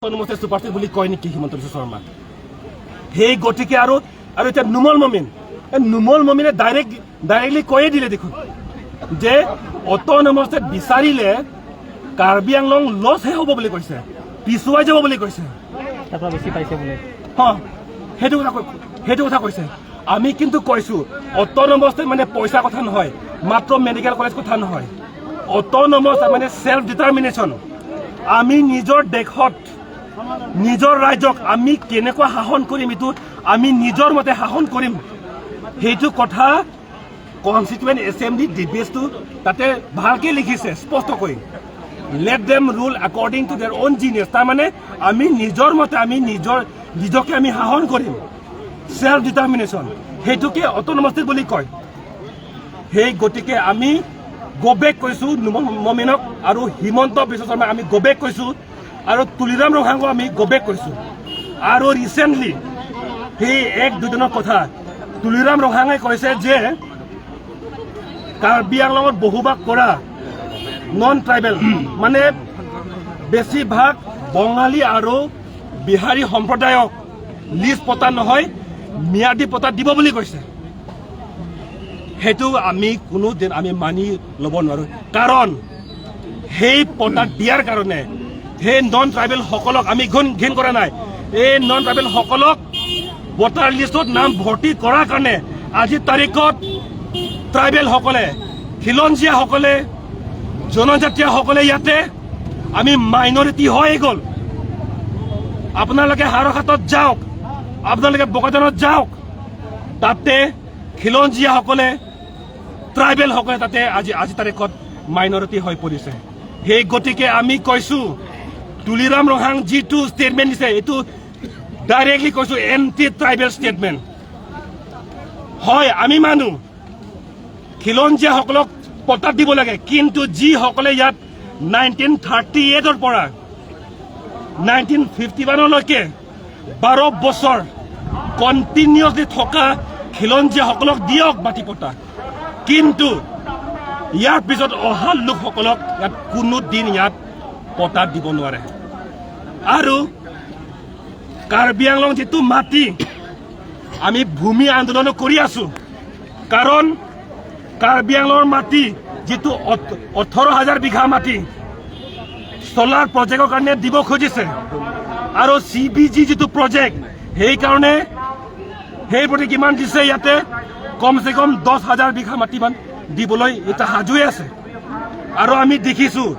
Autonomous ছুপাৰষ্টেট বুলি কয় নেকি হিমন্ত বিশ্ব শৰ্মা? সেই গতিকে আৰু আৰু এতিয়া নুমল মমিন, এই নুমল মমিনে ডাইৰেক্টলি কৈয়ে দিলে দেখোন যে অট'নমাছ বিচাৰিলে কাৰ্বি আংলং লছহে হ'ব বুলি কৈছে, পিছুৱাই যাব বুলি কৈছে। তাৰ পৰা বেছি পাইছে বোলে। সেইটো কথা কৈছে। আমি কিন্তু কৈছো, অট'নমাছ মানে পইচা কথা নহয়, মাত্ৰ মেডিকেল কলেজ কথা নহয়। অট'নমাছ মানে চেল্ফ ডিটাৰমিনেশ্যন। আমি নিজৰ দেশত, নিজৰ ৰাজ্যক আমি কেনেকুৱা শাসন কৰিম, এইটো আমি নিজৰ মতে শাসন কৰিম। সেইটো কথা কনষ্টিটুৱেণ্ট এছেম্বলি ডিবেটটো তাতে ভালকে লিখিছে স্পষ্টকৈ, "Let them rule according to their own genius." তাৰমানে আমি নিজৰ মতে আমি নিজৰ নিজকে আমি শাসন কৰিম, চেল্ফ ডিটাৰমিনেশ্যন, সেইটোকে অট'নমাছ বুলি কয়। সেই গতিকে আমি গবেক কৈছোঁ নুমল মমিনক আৰু হিমন্ত বিশ্ব শৰ্মাক আমি গবেক কৈছোঁ আৰু তুলিৰাম ৰংহাঙক আমি গবেক কৈছোঁ। আৰু ৰিচেণ্টলি সেই এক দুদিনৰ কথা, তুলিৰাম ৰংহাঙে কৈছে যে কাৰ্বি আংলঙত বসবাস কৰা নন ট্ৰাইবেল, মানে বেছিভাগ বঙালী আৰু বিহাৰী সম্প্ৰদায়ক লিজ পতা নহয়, ম্যাদী পতা দিব বুলি কৈছে। সেইটো আমি কোনো দিন আমি মানি ল'ব নোৱাৰোঁ। কাৰণ সেই পতা দিয়াৰ কাৰণে সেই নন ট্ৰাইবেলসকলক আমি ঘিণ কৰা নাই। এই নন ট্ৰাইবেলসকলক ভোটাৰ লিষ্টত নাম ভৰ্তি কৰাৰ কাৰণে আজিৰ তাৰিখত ট্ৰাইবেলসকলে, খিলঞ্জীয়াসকলে, জনজাতীয়সকলে ইয়াতে আমি মাইনৰিটি হৈ গ'ল। আপোনালোকে হাওৰাঘাটত যাওক, আপোনালোকে বোকাজানত যাওক, তাতে খিলঞ্জীয়াসকলে, ট্ৰাইবেলসকলে তাতে আজি তাৰিখত মাইনৰিটি হৈ পৰিছে। সেই গতিকে আমি কৈছো, তুলিৰাম ৰংহাং যিটো ষ্টেটমেণ্ট দিছে, এইটো ডাইৰেক্টলি কৈছো, এণ্টি ট্ৰাইবেল ষ্টেটমেণ্ট হয়। আমি মানো খিলঞ্জীয়াসকলক পট্টা দিব লাগে, কিন্তু যিসকলে ইয়াত 1938ৰ পৰা 1951লৈকে 12 বছৰ কণ্টিনিউছলি থকা খিলঞ্জীয়াসকলক দিয়ক মাটি পট্টা। কিন্তু ইয়াৰ পিছত অহা লোকসকলক ইয়াত কোনো দিন ইয়াত পট্টা দিব নোৱাৰে। আৰু কাৰ্বি আংলং যিটো মাটি, আমি ভূমি আন্দোলনো কৰি আছো। কাৰণ কাৰ্বি আংলঙৰ মাটি যিটো 18,000 বিঘা মাটি চলাৰ প্ৰজেক্টৰ কাৰণে দিব খুজিছে আৰু চিবিজি যিটো প্ৰজেক্ট, সেইকাৰণে সেই প্ৰতি কিমান দিছে, ইয়াতে কমচে কম 10,000 বিঘা মাটিমান দিবলৈ এতিয়া সাজুৱে আছে। আৰু আমি দেখিছোঁ